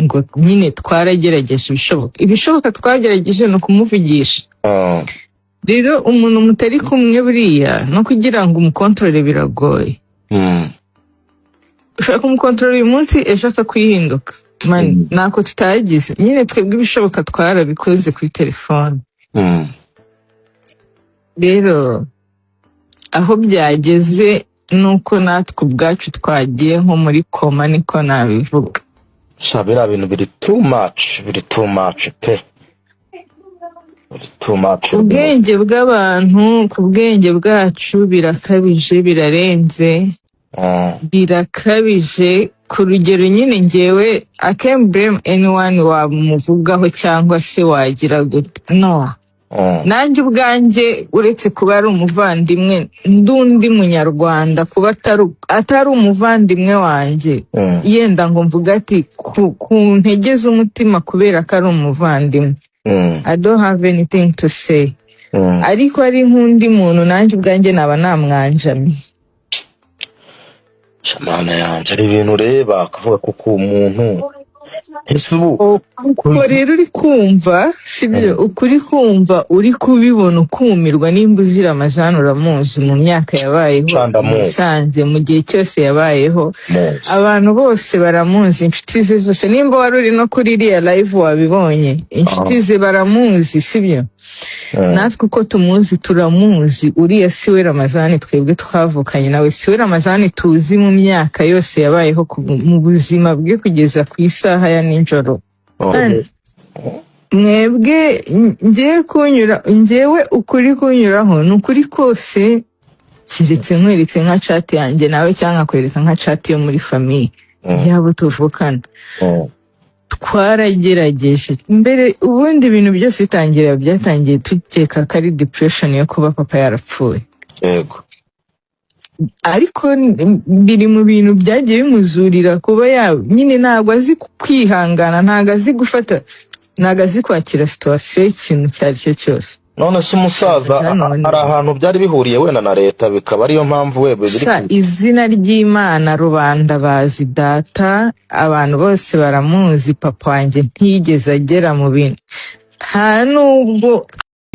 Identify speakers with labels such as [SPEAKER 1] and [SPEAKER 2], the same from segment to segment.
[SPEAKER 1] Ngo nyine twaragerageje ibishoboka twagerageje ni ukumuvugisha. Rero umuntu mutari kumwe buriya no kugira ngo umukontorore biragoye. Ushobora kumukontorora uyu munsi, ejo akakwihinduka. Man, ntako tutagize nyine. Twebwe ibishoboka twarabikoze kuri telefone. Rero aho byageze ni uko natwe ubwacu twagiye nko muri koma, niko nabivuga.
[SPEAKER 2] Sha, biriya bintu biri too much, biri too much pe, biri too much.
[SPEAKER 1] Ku bwenge bw'abantu, ku bwenge bwacu birakabije, birarenze. Birakabije ku rugero nyine ngewe I can't blame anyone wamuvugaho cyangwa se wagira gute, no. Nanjye ubwanjye, uretse kuba ari umuvandimwe, ndundi munyarwanda, kuba atari umuvandimwe wanjye, yenda ngo mvuge ati ku ntege z'umutima kubera ko ari umuvandimwe, I don't have anything to say. Ariko ari nk'undi muntu, nanjye ubwanjye naba namwanjamye.
[SPEAKER 2] Sha, mana yanjye, hari ibintu ureba akavuga kuko umuntu ese ubu
[SPEAKER 1] Ubwo rero uri kumva, sibyo? Ukuri kumva uri kubibona ukumirwa. Nimba uzi Ramazani, uramuzi mu myaka yabayeho.
[SPEAKER 2] Sha, ndamuzi.
[SPEAKER 1] Musanze mu gihe cyose yabayeho,
[SPEAKER 2] Muzi.
[SPEAKER 1] abantu bose baramuzi, inshuti ze zose. Nimba wari uri no kuri iriya live wabibonye, inshuti ze baramuzi, sibyo? Natwe uko tumuzi, turamuzi. Uriya si we Ramazani twebwe twavukanye nawe, si we Ramazani tuzi mu myaka yose yabayeho mu buzima bwe kugeza ku isaha ya nijoro. Kandi mwebwe ngiye kunyura, ngewe ukuri kunyuraho ni ukuri kose, keretse nkweretse nka chat yanjye nawe cyangwa nkakwereka nka chat yo muri famille yabo tuvukana. Twaragerageje mbere. Ubundi ibintu byose bitangira, byatangiye dukeka ko ari depression yo kuba papa yarapfuye. Ariko biri mu bintu byagiye bimuzurira kuba ya nyine ntabwo azi kwihangana, ntabwo azi gufata, ntabwo azi kwakira situation y'ikintu icyo ari cyo cyose.
[SPEAKER 2] None se umusaza
[SPEAKER 1] None
[SPEAKER 2] hari ahantu byari bihuriye wenda na leta, bikaba ariyo mpamvu we biri?
[SPEAKER 1] Sha, izina ry'Imana, rubanda bazi data, abantu bose baramuzi. Papa wanjye ntiyigeze agera mu bintu, nta nubwo.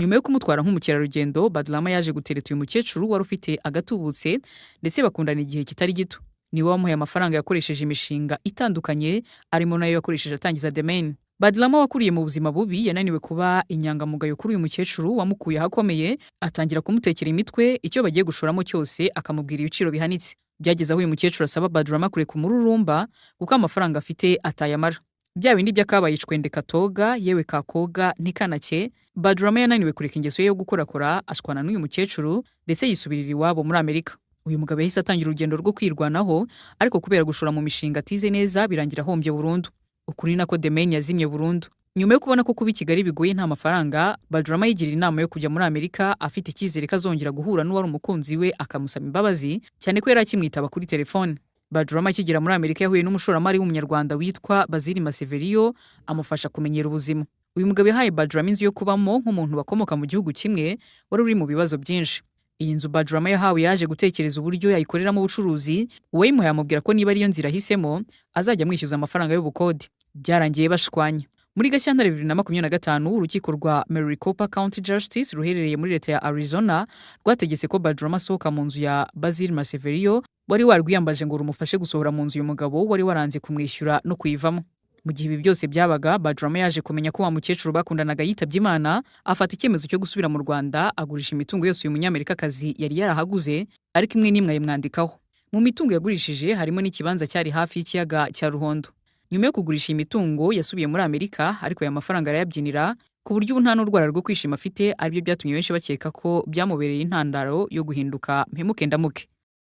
[SPEAKER 3] Nyuma yo kumutwara nk'umukerarugendo, Badrama yaje gutereta uyu mukecuru wari ufite agatubutse, ndetse bakundana igihe kitari gito. Niwe wamuhaye amafaranga yakoresheje imishinga itandukanye, arimo nayo yakoresheje atangiza The Mane. Badrama wakuriye mu buzima bubi yananiwe kuba inyangamugayo kuri uyu mukecuru wamukuye ahakomeye, atangira kumutekera imitwe, icyo bagiye gushoramo cyose akamubwira ibiciro bihanitse. Byageze aho uyu mukecuru asaba Badrama kureka umururumba kuko amafaranga afite atayamara. Bya bindi by'akabaye icwende katoga yewe kakoga ntikanake, Badrama yananiwe kureka ingeso ye yo gukorakora, ashwana n'uyu mukecuru ndetse yisubirira iwabo muri Amerika. Uyu mugabo yahise atangira urugendo rwo kwirwanaho, ariko kubera gushora mu mishinga atize neza birangira ahombye burundu. Ukuri nako The Mane yazimye burundu. Nyuma yo kubona ko kuba i Kigali bigoye nta mafaranga, Badrama yigirira inama yo kujya muri Amerika afite icyizere ko azongera guhura n'uwari umukunzi we akamusaba imbabazi, cyane ko yari akimwitaba kuri telefone. Badrama akigera muri Amerika yahuye n'umushoramari w'umunyarwanda witwa Bazili Maseverio, amufasha kumenyera ubuzima. Uyu mugabo yahaye Badrama inzu yo kubamo nk'umuntu bakomoka mu gihugu kimwe wari uri mu bibazo byinshi. Iyi nzu Badrama yahawe yaje gutekereza uburyo yayikoreramo ubucuruzi, uwayimuhaye amubwira ko niba ariyo nzira ahisemo azajya amwishyuza amafaranga y'ubukode. Byarangiye bashwanye. Muri Gashyantare 2025, urukiko rwa Maricopa County Justice ruherereye muri leta ya Arizona rwategetse ko Badrama asohoka mu nzu ya Basil Maseverio wari warwiyambaje ngo rumufashe gusohora mu nzu uyu mugabo wari waranze kumwishyura no kuyivamo. Mu gihe ibi byose byabaga, Badrama yaje kumenya ko wa mukecuru bakundanaga yitabye Imana, afata icyemezo cyo gusubira mu Rwanda, agurisha imitungo yose uyu munyamerikakazi yari yarahaguze, ariko imwe n'imwe ayimwandikaho. Mu mitungo yagurishije harimo n'ikibanza cyari hafi y'ikiyaga cya Ruhondo. Nyuma yo kugurisha iyi mitungo yasubiye muri Amerika, ariko aya mafaranga arayabyinira ku buryo ubu nta n'urwara rwo kwishima afite, aribyo byatumye benshi bakeka ko byamubereye intandaro yo guhinduka mpemuke ndamuke.